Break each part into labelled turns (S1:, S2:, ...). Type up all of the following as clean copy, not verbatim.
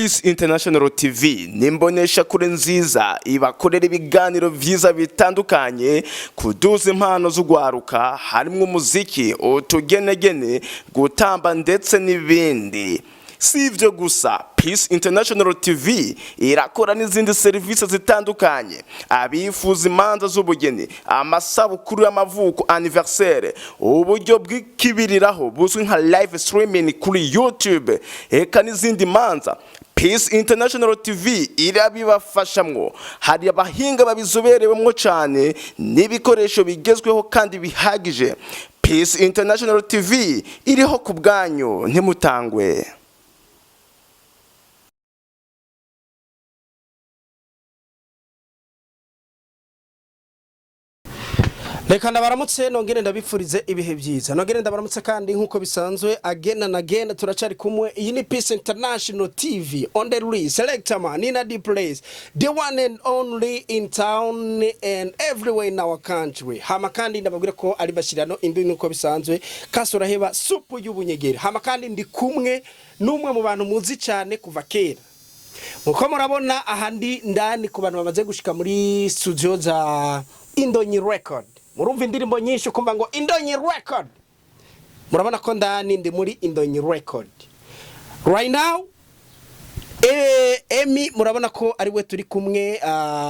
S1: Peace International TV nimbonesha kure nziza ibakorera ibiganiro vyiza bitandukanye, kuduza impano z'ugwaruka, harimwo umuziki, utugenegene, gutamba ndetse n'ibindi. Si ivyo gusa, Peace International TV irakora n'izindi serivisi zitandukanye. Abifuza imanza z'ubugeni, amasabukuru y'amavuko, anniversaire, uburyo bw'ikibiriraho buzwi nka live streaming kuri YouTube, eka n'izindi manza, Peace International TV irabibafashamwo. Hari abahinga babizoberewemwo cyane n'ibikoresho bigezweho kandi bihagije. Peace International TV iriho ku bwanyu, ntimutangwe.
S2: Reka ndabaramutse, nongere ndabifurize ibihe byiza, nongere ndabaramutse kandi nk'uko bisanzwe, again and again turacari kumwe. Iyi ni Peace International TV on the release selector man in a deep place, the one and only in town and everywhere in our country. Hama kandi ndababwira ko ari bashyirano indi nk'uko bisanzwe, kasuraheba supu y'ubunyegeri. Hama kandi ndi kumwe n'umwe mu bantu muzi cyane kuva kera. Muko murabona aha ndi ndani, ku bantu bamaze gushika muri studio za Indonyi Record, murumva indirimbo nyinshi ukumva ngo Indonyi Record. Murabona ko ndani ndi muri Indonyi Record right now. Emi murabona ko ari we turi kumwe,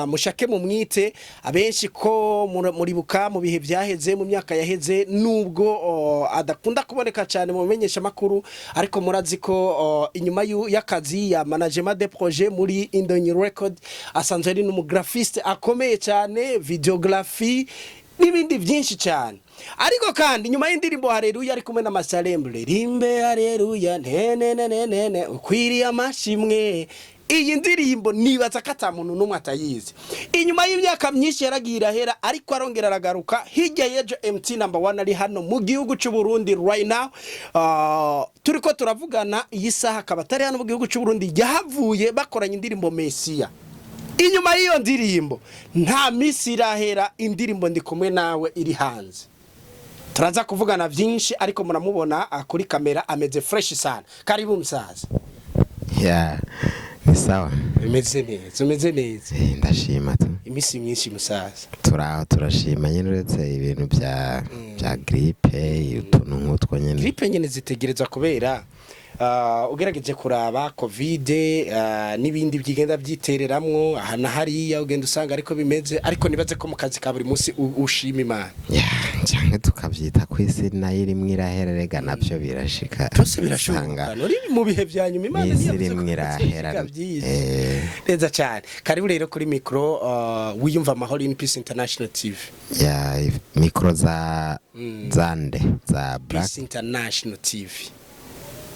S2: mushake mu mwite abenshi ko muribuka mu bihe byaheze, mu myaka yaheze, nubwo adakunda kuboneka cyane mu bimenyesha makuru, ariko murazi ko inyuma y'akazi ya management de projet muri Indonyi Record, asanzwe ari n'umugraphiste akomeye cyane, videography n'ibindi byinshi cyane. Ariko kandi nyuma y'indirimbo Haleluya ari kumwe n'amasalembre rimbe haleluya nene ukwiriye amashimwe, iyi ndirimbo nibaza ko ata muntu n'umwe atayizi. Inyuma y'imyaka myinshi yaragiye irahera, ariko arongera aragaruka hirya y'ejo. MT number one ari hano mu gihugu cy'u Burundi right now. Turiko turavugana iyi saha akaba atari hano mu gihugu cy'u Burundi, yahavuye bakoranye indirimbo Mesiya. Inyuma y'iyo ndirimbo nta minsi irahera indirimbo Ndi Kumwe Nawe iri hanze. Turaza kuvugana byinshi, ariko muramubona kuri kamera ameze fresh sana. Karibu musaza.
S3: Ya, ni sawa.
S2: Umeze neza, umeze neza.
S3: Ndashima tu.
S2: Iminsi myinshi, musaza.
S3: Turaho, turashima nyine, uretse ibintu bya grippe, utuntu nk'utwo nyine.
S2: Grippe nyine zitegerezwa kubera ugerageje kuraba COVID n'ibindi byigenda byitereramwo aha na hariya, ugenda usanga ariko bimeze. Ariko nibaze ko mu kazi ka buri munsi ushima Imana.
S3: Ya, canke tukavyita ko isi nayo irimwo irahererega, navyo birashika.
S2: Byose birashoboka.
S3: Usanga
S2: Uri mu bihe vya nyuma, Imana
S3: n'isi
S2: ntiyavuze ko
S3: irimwo irahera.
S2: bizoshika byinshi. Neza cyane. Karibu rero kuri mikro, wiyumva amahoro in Peace International TV.
S3: Ya, mikro za nde? Za Black
S2: Peace International TV,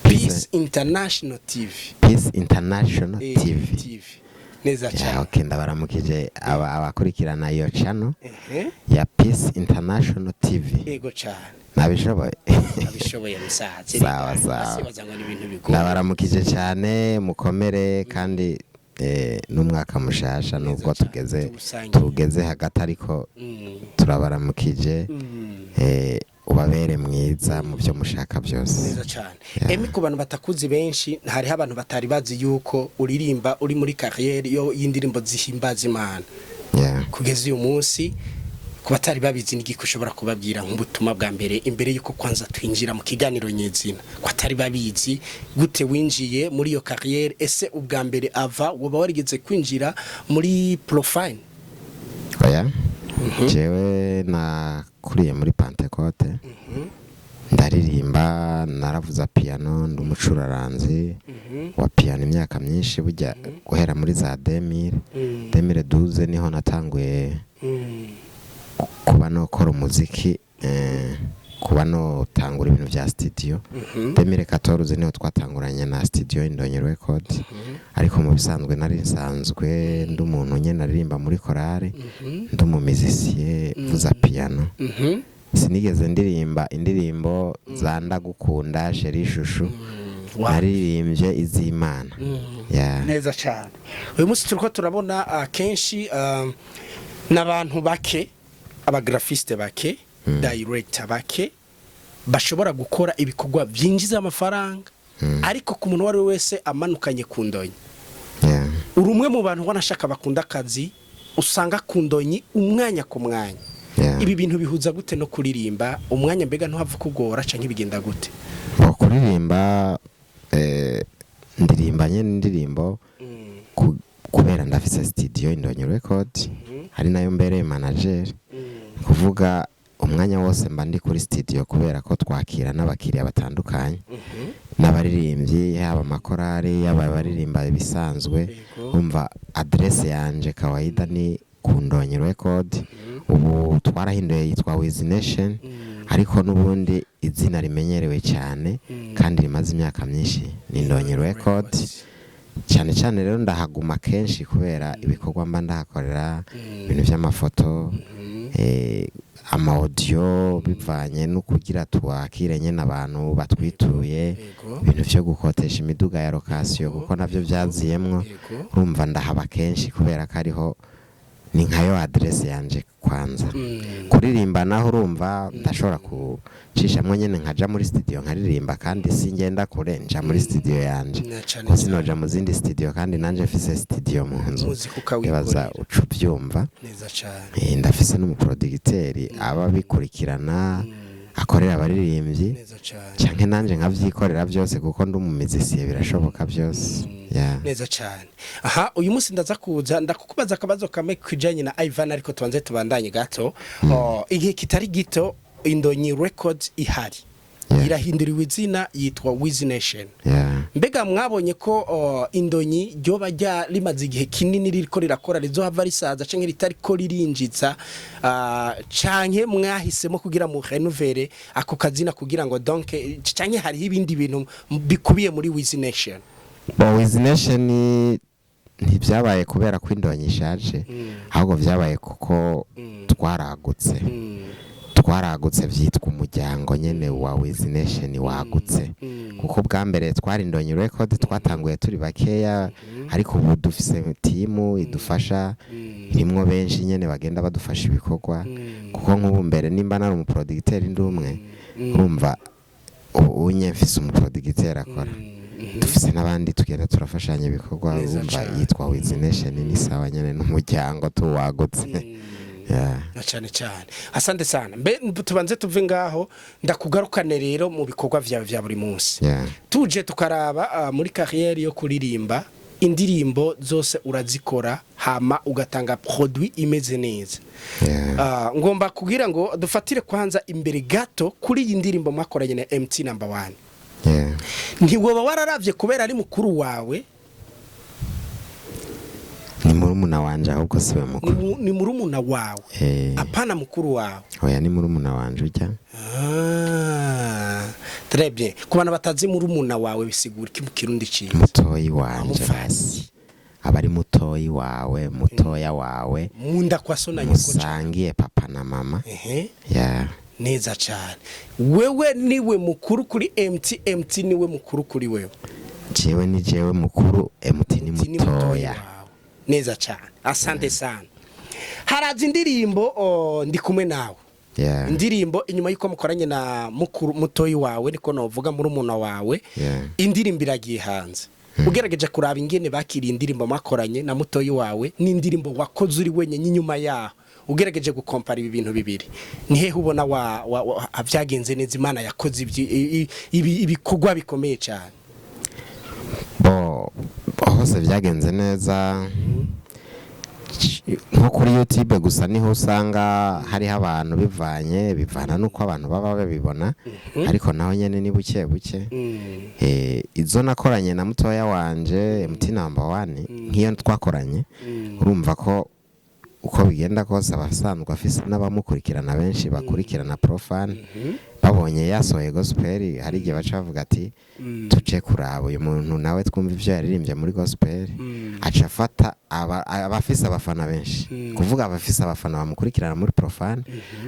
S2: Peace International TV.
S3: Peace International TV.
S2: TV, neza
S3: Ya,
S2: cyane.
S3: okay, ndabaramukije abakurikirana iyo channel ya Peace International TV.
S2: Yego cyane.
S3: Nabishoboye.
S2: Abishoboye musaza.
S3: Sawa, sawa.
S2: Sibaza ngo ni ibintu bigoye.
S3: Ndabaramukije cyane, mukomere kandi n'umwaka mushasha, nubwo
S2: cyane,
S3: tugeze
S2: tuwusangiye.
S3: tugeze hagati, ariko turabaramukije. Ubabere mwiza mu byo mushaka byose.
S2: Neza cyane. Emi, ku bantu batakuzi benshi, hariho abantu batari bazi yuko uririmba, uri muri carrière yo y'indirimbo zihimbaza Imana. Kugeza uyu munsi, ku batari babizi, n'igiko ushobora kubabwira nk'ubutumwa bwa mbere, imbere yuko kwanza twinjira mu kiganiro nyezina, ko atari babizi gute winjiye muri iyo carrière? Ese ubwa mbere ava woba warigeze kwinjira muri profane?
S3: Oya, jewe nakuriye muri Pentecôte, ndaririmba, naravuza piano, ndi umucuraranzi wa piano imyaka myinshi. Burya guhera muri za 2012 niho natanguye kuba nokora umuziki, kuba notangura ibintu bya studio. 2014 niho twatanguranye na studio Indonyi Record, ariko mu bisanzwe nari nsanzwe ndi umuntu nyene aririmba muri korale, ndi umumizisiye vuza piano. Sinigeze ndirimba indirimbo za ndagukunda chéri chouchou, naririmbye iz'Imana. Yeah.
S2: Neza cyane. Uyu munsi turiko turabona akenshi n'abantu bake, abagrafiste bake, director bake bashobora gukora ibikorwa byinjiza amafaranga, ariko ku muntu uwo ari we wese amanukanye ku ndonyi Uri umwe mu bantu wanashaka bakunda akazi, usanga ku ndonyi umwanya ku mwanya. Ibi bintu bihuza gute no kuririmba umwanya? Mbega ntuhava kugora canke bigenda gute?
S3: Bo, kuririmba, ndirimba nyene indirimbo kubera ndafise studio Indonyi Record, ari nayo mbereye manager. Kuvuga umwanya wose mba ndi kuri studio, kubera ko twakira n'abakiriya batandukanye n'abaririmbyi, yaba amakorari, yaba abaririmba ibisanzwe. Umva, adresse yanje kawaida ni ku Ndonyi Record. Ubu twarahinduye, yitwa Wiz Nation, ariko n'ubundi izina rimenyerewe cyane kandi rimaze imyaka myinshi ni Ndonyi Record. Cyane cyane rero ndahaguma kenshi kubera ibikorwa mba ndahakorera, ibintu by'amafoto, ama audio, bivanye no kugira twakire nyene abantu batwituye, ibintu byo gukotesha imiduga ya location, kuko navyo byaziyemwo. Urumva ndahaba kenshi kubera ko ariho ni nkayo adresse yanje kwanza. Kuririmba naho, urumva ndashobora kucishamwo nyene nkaja muri studio nkaririmba, kandi singenda kure, nja muri studio yanje,
S2: Na cane
S3: ko sinoja mu zindi studio kandi nanje mfise studio mu nzu.
S2: Muzika ukawikorera.
S3: Ndibaza uca ubyumva.
S2: Neza cane.
S3: Ndafise n'umuproducteur aba abikurikirana, akorera abaririmbyi,
S2: Neza cane.
S3: canke nanje nkavyikorera byose, kuko ndi umumizisiye, birashoboka byose, yeah.
S2: Neza cyane. Aha uyu munsi ndaza kuza ndakukubaza akabazo kamwe kujanye na Ivan, ariko tubanze tubandanye gato. Oh, igihe kitari gito Indonyi Records ihari, irahinduriwe izina, yitwa Wiz Nation. Mbega mwabonye ko Indonyi ryoba rya rimaze igihe kinini ririko rirakora, rizohava risaza canke ritariko ririnjiza, canke mwahisemo kugira mu renouveler ako kazina kugira ngo donc, canke hariho ibindi bintu bikubiye muri Wiz Nation?
S3: Bo, Wiz Nation ntibyabaye kubera ko Indonyi ishaje, ahubwo byabaye kuko twaragutse. Twaragutse, byitwa umuryango nyene wa Wiz Nation wagutse, kuko bwa mbere twari Indonyi Record, twatanguye turi bakeya, ariko ubu dufise timu idufasha, irimwo benshi nyene bagenda badufasha ibikorwa. Kuko nk'ubu mbere nimba nari umuproducteur ndi umwe, urumva ubu unye mfise umuproducteur akora, dufise n'abandi tugenda turafashanya ibikorwa.
S2: Neza
S3: Urumva
S2: cane.
S3: yitwa Wiz Nation, ni sawa nyene, n'umuryango tuwagutse, yeah.
S2: Na cyane cyane, asante sana. Mbe tubanze tuve ngaho, ndakugarukane rero mu bikorwa vyawe vya buri munsi. Tuje tukaraba muri carrière yo kuririmba, indirimbo zose urazikora hama ugatanga produit imeze neza. Ngomba kugira ngo dufatire kwanza imbere gato kuri iyi ndirimbo mwakoranye na MT Number 1. Ntiwoba wararavye kubera ari mukuru wawe?
S3: Ni murumuna wanje ahubwo, siwe mukuru.
S2: Ni murumuna wawe?
S3: Eh.
S2: Apana mukuru wawe?
S3: Oya, ni murumuna wanje ujya.
S2: Ah, très bien. Ku bantu batazi, murumuna wawe bisigura iki mu Kirundi ciza?
S3: Mutoyi wanje.
S2: Amufasi.
S3: Basi aba ari mutoyi wawe, mutoya wawe.
S2: Munda kwa so na nyoko.
S3: Musangiye papa na mama. Yeah.
S2: Neza cyane. Wewe niwe mukuru kuri MT, MT niwe mukuru kuri wewe?
S3: Jewe ni jewe mukuru, MT ni
S2: MT ni mutoya
S3: mutoya.
S2: wawe. Neza cyane, asante sana. Haraza indirimbo, oh, Ndi Kumwe Nawe. Indirimbo inyuma y'uko mukoranye na mukuru mutoyi wawe, niko novuga murumuna wawe, indirimbo iragiye hanze. Ugerageje kuraba ingene bakiriye indirimbo mwakoranye na mutoyi wawe n'indirimbo wakoze uri wenyine inyuma yaho, ugerageje gukompara ibi bintu bibiri, ni hehe ubona wa byagenze neza, Imana yakoze ibikorwa bikomeye cyane?
S3: Bo, hose byagenze neza. Nko kuri YouTube gusa niho usanga hariho abantu, bivanye bivana n'uko abantu baba babibona, ariko naho nyene ni buke buke. Izo nakoranye na mutoya wanje MT Number 1, nk'iyo twakoranye, urumva ko uko bigenda kose abasanzwe afise n'abamukurikirana benshi bakurikirana profane, babonye yasohoye gospel, hari igihe baca bavuga ati tuje kuraba uyu muntu nawe, twumva ibyo yaririmbye muri gospel. Aca afata abafise abafana benshi, kuvuga abafise abafana bamukurikirana muri profane,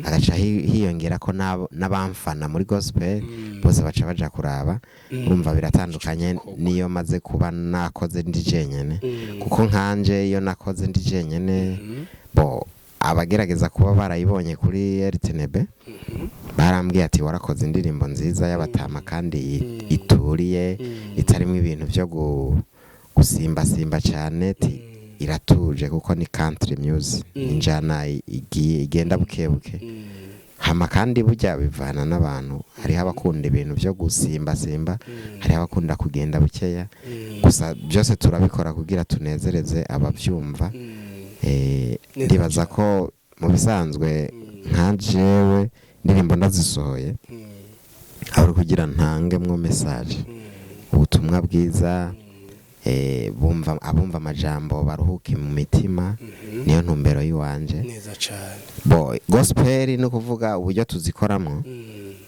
S3: agaca hiyongera ko n'abamfana muri gospel bose baca baja kuraba. Urumva biratandukanye niyo maze kuba nakoze ndi jenyene, kuko nkanje iyo nakoze ndi jenyene, bo abagerageza kuba barayibonye kuri RTNB barambwiye ati warakoze indirimbo nziza y'abatama kandi ituriye, itarimo ibintu byo Gusimbasimba cyane ti iratuje, kuko ni country music, injana igiye igenda buke buke. Hama kandi burya bivana n'abantu, hariho abakunda ibintu byo gusimbasimba, hariho abakunda kugenda bukeya. Gusa byose turabikora kugira tunezereze ababyumva.
S2: Neza.
S3: Ndibaza ko mu bisanzwe nka jewe indirimbo ndazisohoye aho kugira ntangemwo message, ubutumwa bwiza, bumva abumva amajambo baruhuke mu mitima, niyo ntumbero y'iwanje.
S2: Neza cyane.
S3: Bo gospel ni ukuvuga uburyo tuzikoramo,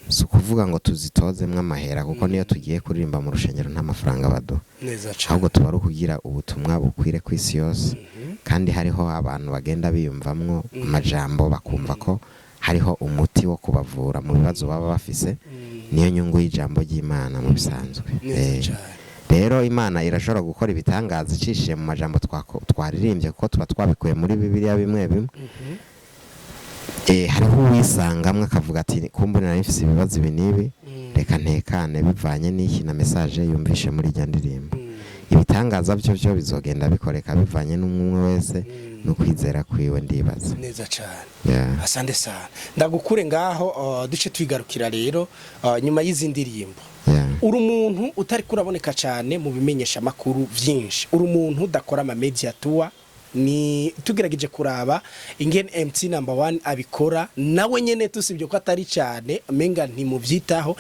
S3: si ukuvuga ngo tuzitozemwo amahera, kuko niyo tugiye kuririmba mu rushengero nta mafaranga baduha.
S2: Neza cyane.
S3: Ahubwo tuba ari ukugira ubutumwa bukwire ku isi yose, kandi hariho abantu bagenda biyumvamwo amajambo, bakumva ko hariho umuti wo kubavura mu bibazo baba bafise. Niyo nyungu y'ijambo ry'Imana mu bisanzwe.
S2: Neza cyane.
S3: Rero Imana irashobora gukora ibitangaza icishije mu majambo twaririmbye, kuko tuba twabikuye muri Bibiliya bimwe bimwe. Hariho uwisangamwe akavuga ati: "Kumbure nari mfise ibibazo ibi n'ibi, reka ntekane," bivanye n'iki na message yumvishe muri irya ndirimbo. Ibitangaza byo byo bizogenda bikoreka bivanye n'umwe wese n'ukwizera kwiwe, ndibaza.
S2: Neza cyane.
S3: Yeah.
S2: Asante sana. Ndagukure ngaho, duce twigarukira rero nyuma y'izi ndirimbo. Uri umuntu utari kuraboneka cyane mu bimenyesha makuru byinshi, uri umuntu udakora ama media tour. Ni tugerageje kuraba ingene MT Number 1 abikora, nawe nyene tusibye ko atari cyane, menga ntimuvyitaho.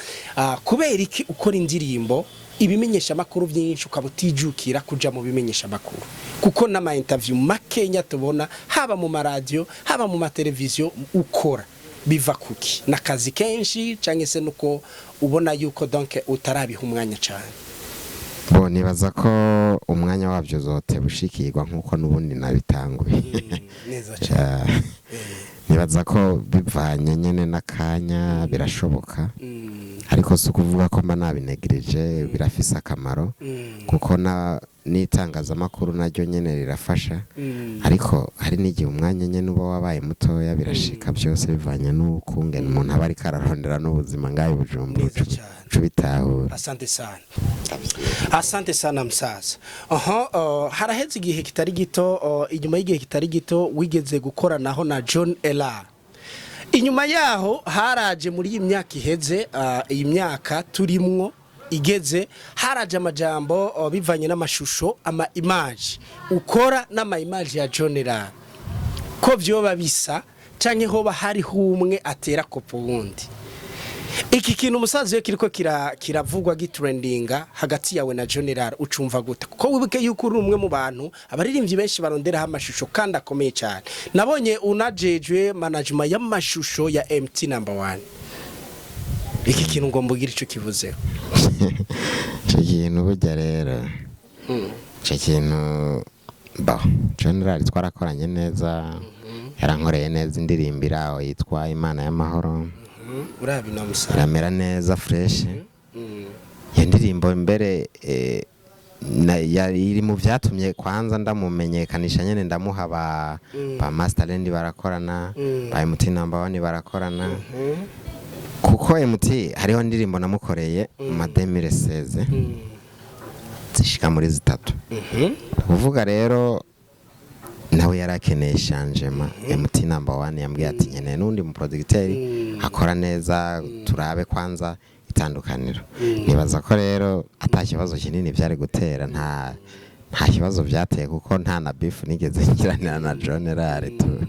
S2: Kubera iki ukora indirimbo ibimenyesha makuru byinshi ukaba utijukira kuja mu bimenyesha makuru? Kuko n'ama interview makenya tubona, haba mu maradiyo, haba mu mateleviziyo ukora, biva kuki? Nakazi kenshi, canke se nuko ubona yuko donc utarabiha umwanya cyane?
S3: Bo nibaza ko umwanya wabyo uzoteba ushikirwa nk'uko n'ubundi nabitanguye.
S2: Neza cyane.
S3: Yeah. Nibaza ko bivanye nyene n'akanya birashoboka, ariko si ukuvuga ko mba nabinegereje. Birafise akamaro, kuko na n'itangazamakuru naryo nyene rirafasha, ariko hari n'igihe umwanya nyene uba wabaye mutoya. Birashika, byose bivanye n'ukungene umuntu aba ariko ararondera n'ubuzima ngaho i Bujumbura.
S2: Neza cyane.
S3: Uca ubitahura.
S2: Asante sana, asante sana msaza. Aha, haraheze igihe kitari gito, inyuma y'igihe kitari gito wigeze gukoranaho na John Ella. Inyuma yaho haraje muri iyi myaka iheze, iyi myaka turimwo igeze, haraje amajambo bivanye n'amashusho, ama image ukora n'ama image ya John Ella, ko vyoba bisa canke hoba hariho umwe atera kopo wundi. Iki kintu umusaza iyo kiriko kiravugwa gitrendinga hagati yawe na General, ucumva gute? Kuko wibuke yuko uri umwe mu bantu abaririmbyi benshi baronderaho amashusho kandi akomeye cyane. Nabonye unajejwe management y'amashusho ya MT Number 1. Iki kintu ngomba ugira ico kivuzeho.
S3: Ico kintu burya rero, ico kintu bo General twarakoranye neza, yarankoreye neza indirimbo iraho yitwa Imana y'Amahoro.
S2: Urabina musaza.
S3: Iramera neza fresh iyo ndirimbo. Mbere iri mu byatumye kwanza ndamumenyekanisha nyene, ndamuha ba Masterland barakorana, ba MT Number 1 barakorana, kuko MT hariho indirimbo namukoreye mu ma 2016 zishika muri zitatu. Kuvuga rero nawe yarakeneye changement. MT Number 1 yambwiye ati: "Nkeneye n'undi mu producteur akora neza, turabe kwanza itandukaniro." Nibaza ko rero ata kibazo kinini byari gutera, nta kibazo byateye, kuko nta na beef nigeze ngiranira na General tu.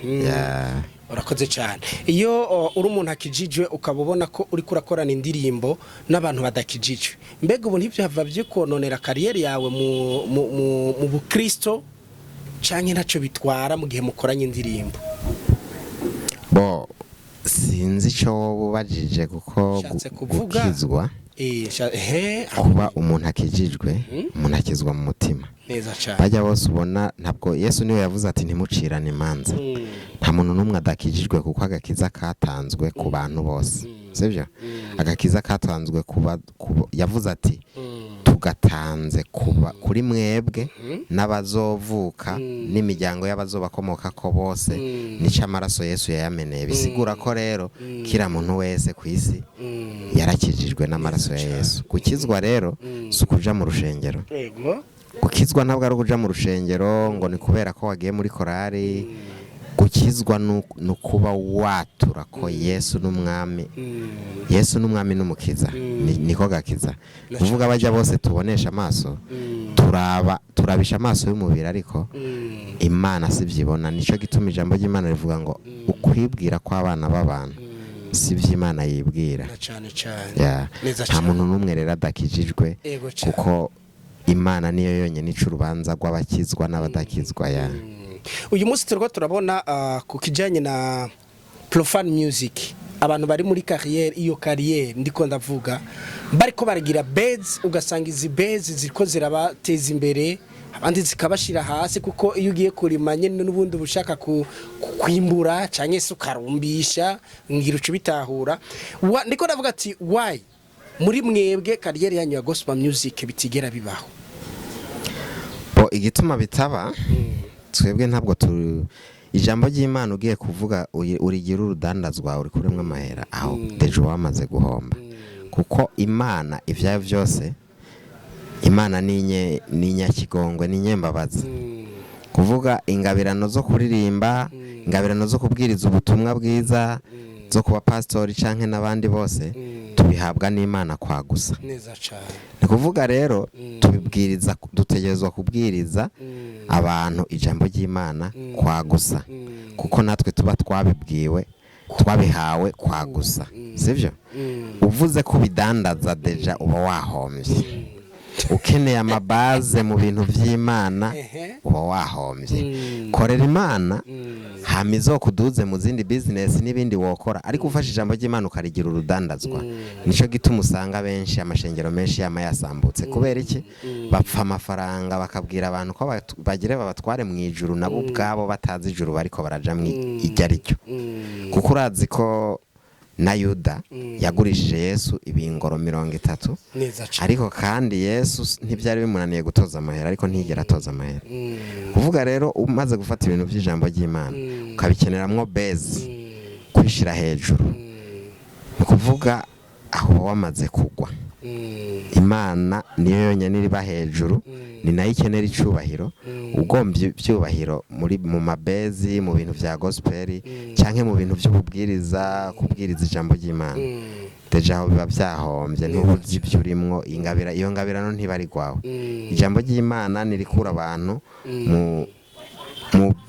S3: Yeah.
S2: Urakoze cyane. Iyo uri umuntu akijijwe, ukaba ubona ko uri kurakorana indirimbo n'abantu badakijijwe, mbega ubu ntibyava byikononera carrière yawe mu bukristo, canke ntacyo bitwara mu gihe mukoranye indirimbo?
S3: Bo sinzi ico wowe ubajije, kuko
S2: Nshatse kuvuga-
S3: gukizwa, kuba umuntu akijijwe, umuntu akizwa mu mutima.
S2: Neza cyane.
S3: Bajya bose ubona, ntabwo Yesu niwe yavuze ati: "Ntimucirane imanza." Nta muntu n'umwe adakijijwe, kuko agakiza katanzwe ku bantu bose, sibyo? Agakiza katanzwe kuba yavuze ati: "Tugatanze kuba kuri mwebwe n'abazovuka n'imiryango y'abazobakomoka ko bose." Nico amaraso Yesu yayameneye. Bisigura ko rero kira muntu wese ku isi yarakijijwe n'amaraso ya Yesu. Gukizwa rero si ukuja mu rushengero.
S2: Yego.
S3: Gukizwa ntabwo ari ukuja mu rushengero ngo ni kubera ko wagiye muri korari. Gukizwa ni ukuba watura ko Yesu n'umwami, Yesu n'umwami n'umukiza. Niko gakiza. Kuvuga bajya bose tubonesha amaso, turaba turabisha amaso y'umubiri, ariko Imana sibyibona. Nicyo gituma ijambo ry'Imana rivuga ngo ukwibwira kw'abana b'abantu si byo Imana yibwira.
S2: Na cane cane.
S3: Yeah.
S2: Neza
S3: Nta
S2: cane.
S3: muntu n'umwe rero adakijijwe,
S2: Ego cane.
S3: kuko Imana niyo yonyine ica urubanza rw'abakizwa n'abadakizwa ya.
S2: Uyu munsi turiko turabona ku kijanye na profane music, abantu bari muri carrière, iyo carrière ndiko ndavuga, bariko baragira buzz, ugasanga izi buzz ziriko zirabateza imbere, abandi zikabashira hasi, kuko iyo ugiye kurima nyene n'ubundi uba ushaka kwimbura canke se ukarumbisha, ngira uca ubitahura. Ndiko ndavuga ati why muri mwebwe carrière yanyu ya gospel music bitigera bibaho?
S3: Bo, igituma bitaba, twebwe ntabwo tu ijambo ry'Imana ugiye kuvuga urigira urudandazwa, uri kuremwa amahera, aho déjà wamaze guhomba, kuko Imana ibyayo byose, Imana ni inyakigongwe, ni inyembabazi. Kuvuga ingabirano zo kuririmba, ingabirano zo kubwiriza ubutumwa bwiza, zo kuba pasitori canke n'abandi bose, tubihabwa n'Imana kwa gusa.
S2: Neza cane.
S3: Ni kuvuga rero tubibwiriza, dutegerezwa kubwiriza abantu ijambo ry'Imana kwa gusa, kuko natwe tuba twabibwiwe, twabihawe kwa gusa, sibyo? Uvuze ko ubidandaza, déjà uba wahombye. Ukeneye amabuzz mu bintu by'Imana, uba wahombye. Korera Imana, hama izokuduze mu zindi bizinesi n'ibindi wokora, ariko ufashe ijambo ry'Imana ukarigira urudandazwa. Nicyo gituma usanga benshi, amashengero menshi yama yasambutse. Kubera iki? Bapfa amafaranga, bakabwira abantu ko bagire babatware mu ijuru, nabo ubwabo batazi ijuru bariko baraja mu iryo ari ryo. Kuko urazi ko na Yuda yagurishije Yesu ibingoro 30.
S2: Neza cane.
S3: Ariko kandi Yesu ntibyari bimunaniye gutoza amahera, ariko ntiyigera atoza amahera. Kuvuga rero umaze gufata ibintu by'ijambo ry'Imana ukabikeneramwo buzz, kwishyira hejuru, ni ukuvuga aho uba wamaze kugwa. Imana niyo yonyine iriba hejuru, ni nayo ikenera icubahiro. Ugombye ibyubahiro muri mu mabuzz, mu bintu bya gospel cyangwa mu bintu by'ububwiriza, kubwiriza ijambo ry'Imana, déjà aho biba byahombye. Ntubuzi ibyo urimwo. Ingabira, iyo ngabirano ntiba ari rwawe. Ijambo ry'Imana ntirikura abantu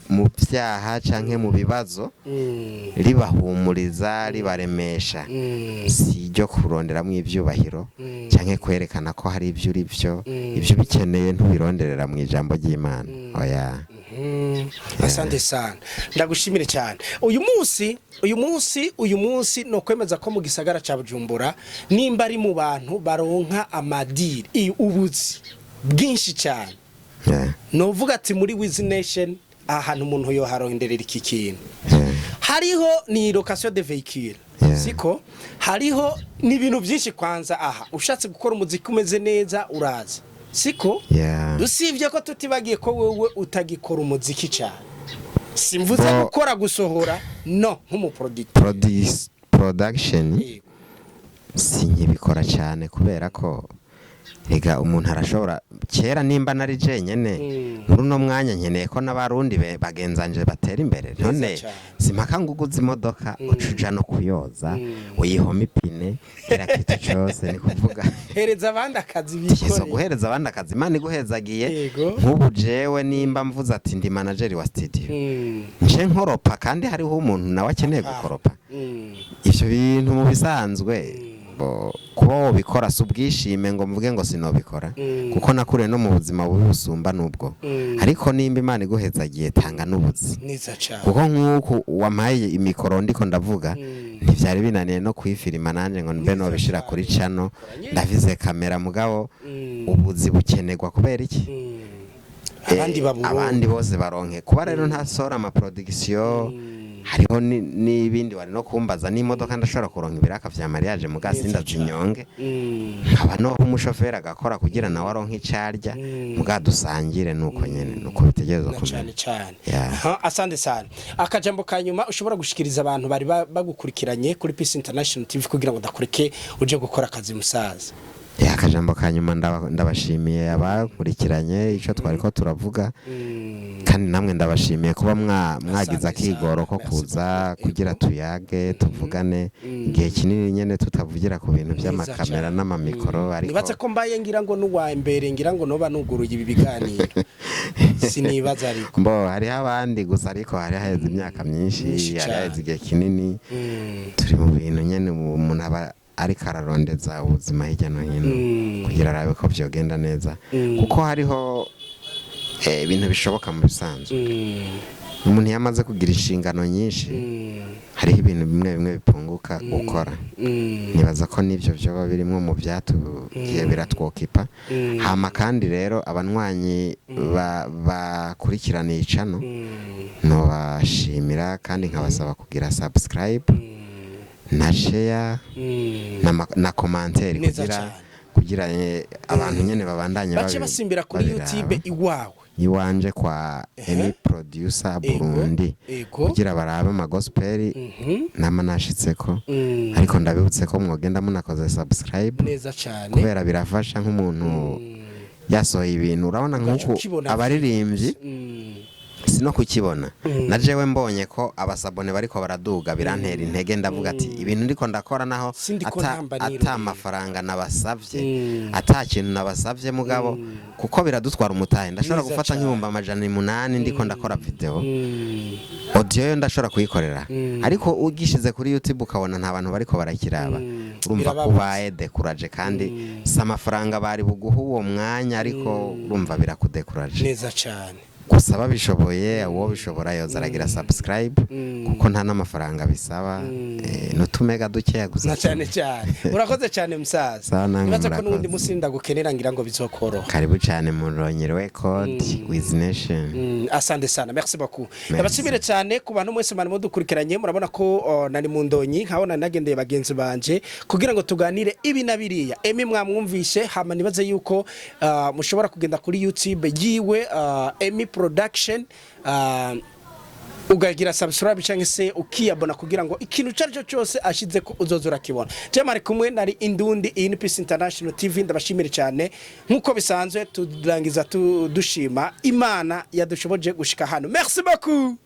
S3: mu byaha canke mu bibazo, ribahumuriza, ribaremesha, si iryo kuronderamo ibyubahiro canke kwerekana ko hari ibyo uri byo. Ibyo ubikeneye ntubironderera mu ijambo ry'Imana, oya.
S2: Asante sana, ndagushimire cyane. Uyu munsi no kwemeza ko mu gisagara ca Bujumbura, nimba ari mu bantu baronka amadeal, ubuzi bwinshi cyane, novuga ati muri Wiz Nation aha hantu umuntu yoharonderera iki kintu, hariho ni location de véhicule, siko? Hariho n'ibintu byinshi. Kwanza aha ushatse gukora umuziki umeze neza uraza, siko?
S3: Yeah.
S2: Usibye ko tutibagiye ko wewe utagikora umuziki cyane, simvuze gukora, gusohora, no nk'umuproducteur.
S3: Production
S2: Yego.
S3: sinkibikora cyane, kubera ko rega umuntu arashobora kera nimba nari jenyene, muri uno mwanya nkeneye ko n'abarundi bagenzanje batera imbere. None
S2: cane.
S3: simpaka ngo uguze imodoka uca uja no kuyoza, uyihoma ipine, kira kitu cose. Ni kuvuga
S2: Hereza abandi akazi
S3: tekereza
S2: bikoreye.
S3: Guhereza abandi akazi, Imana iguhezagiye. Nk'ubu jewe nimba mvuze ati ndi manager wa studio, nce nkoropa kandi hariho umuntu nawe akeneye gukoropa, ivyo bintu mu bisanzwe bo kuba wobikora si ubwishime ngo mvuge ngo sinobikora, kuko nakuriye no mu buzima bubi busumba n'ubwo. Ariko nimba Imana iguhezagiye, tanga n'ubuzi.
S2: Neza cane.
S3: Kuko nk'uku wampaye imikoro ndiko ndavuga, ntivyari binaniye no kuyifilima nanje ngo mbe nobishira kuri channel. Ndavize kamera, mugabo ubuzi bukenerwa. Kubera iki?
S2: Abandi baburo
S3: Abandi bose baronke. Kuba rero ntasohora amaproduction, hariho n'ibindi wari no kumbaza, n'imodoka ndashobora kuronka ibiraka vya mariage, muga sindazinyonge, nkaba noha umushoferi agakora kugira nawe aronke ico arya, muga dusangire. Nuko nyene nuko bitegerezwa
S2: Na
S3: kumera.
S2: cane cane.
S3: Yeah.
S2: Aha, asante sana. Akajambo ka nyuma ushobora gushikiriza abantu bari bagukurikiranye kuri Peace International TV, kugira ngo ndakureke uje gukora akazi, musaza.
S3: Ya, akajambo ka nyuma, ndabashimiye abakurikiranye icyo twari ko turavuga, kandi namwe ndabashimiye kuba mwagize
S2: Asante
S3: akigoro ko
S2: sana. Merci
S3: kuza
S2: beaucoup.
S3: kugira tuyage, tuvugane igihe kinini nyene tutavugira ku bintu by'amakamera
S2: Neza.
S3: n'amamikoro, ariko
S2: Nibaza ko mbaye ngira ngo n'uwa mbere, ngira ngo noba nuguruye ibi biganiro, sinibaza ariko.
S3: Mbo hariho abandi gusa, ariko hari haheze imyaka myinshi,
S2: Myinshi
S3: hari
S2: cane.
S3: haheze igihe kinini. Turi mu bintu nyene umuntu aba ariko ararondeza ubuzima hirya no hino kugira arabe ko vyogenda neza, kuko hariho ibintu bishoboka mu bisanzwe. Umuntu iyo amaze kugira inshingano nyinshi, hariho ibintu bimwe bimwe bipunguka gukora. Nibaza ko n'ibyo byoba birimwo mu byatugiye biratwokipa. Hama kandi rero abanywanyi bakurikirana iyi channel, nobashimira kandi nkabasaba kugira subscribe na share na commentaire
S2: Neza
S3: kugira
S2: cane.
S3: kugira abantu nyene babandanye
S2: Bace basimbira kuri
S3: babiraba.
S2: YouTube iwawe.
S3: Iwanje kwa Emi Producer Burundi, kugira barabe ama gospel nama nashitseko. Ariko ndabibutse ko mwogenda munakoze subscribe,
S2: Neza cane.
S3: kubera birafasha nk'umuntu yasohoye ibintu, urabona
S2: Ugaca
S3: nk'uku
S2: ukibona.
S3: abaririmbyi si no kukibona. Na jewe mbonye ko abasabone bariko baraduga, birantera intege, ndavuga ati ibintu ndiko ndakora naho
S2: Sindiko ntamba
S3: ata
S2: nirorera.
S3: amafaranga nabasavye, ata kintu nabasavye, mugabo kuko biradutwara umutahe, ndashobora
S2: Neza
S3: gufata
S2: cane.
S3: nk'800,000 ndiko ndakora video. Audio yo ndashobora kuyikorera, ariko ugishize kuri YouTube ukabona nta bantu bariko barakiraba, urumva ko
S2: Birababaza.
S3: ubaye découragé, kandi si amafaranga bari buguha uwo mwanya, ariko urumva birakudekuraje.
S2: Neza cane.
S3: Gusa babishoboye, uwo bishobora yoza aragira subscribe, kuko nta n'amafaranga bisaba, n'utumega dukeya gusa.
S2: Na cyane cyane, urakoze cyane musaza.
S3: Sawa, namwe.
S2: Nibaza ko n'ubundi
S3: Murakoze.
S2: musi ndagukenera, ngira ngo bizokoroha.
S3: Karibu cyane mu Ronyi Record with Nation.
S2: Asante sana, merci beaucoup.
S3: Merci.
S2: Ndabashimire cyane ku bantu mwese mwari mudukurikiranye. Murabona ko nari mu ndonyi, nkabona nagendeye bagenzi banje kugira ngo tuganire ibi na biriya. Emi mwamwumvishe, hama nibaze yuko mushobora kugenda kuri YouTube yiwe, Emi Production, ugagira subscribe cyangwa se ukiyabona kugira ngo ikintu icyo ari cyo cyose ashize ko uzoza urakibona. Je mari kumwe nari Indundi, iyi ni Peace International TV. Ndabashimire cyane. Nk'uko bisanzwe turangiza dushima Imana yadushoboje gushika hano. Merci beaucoup.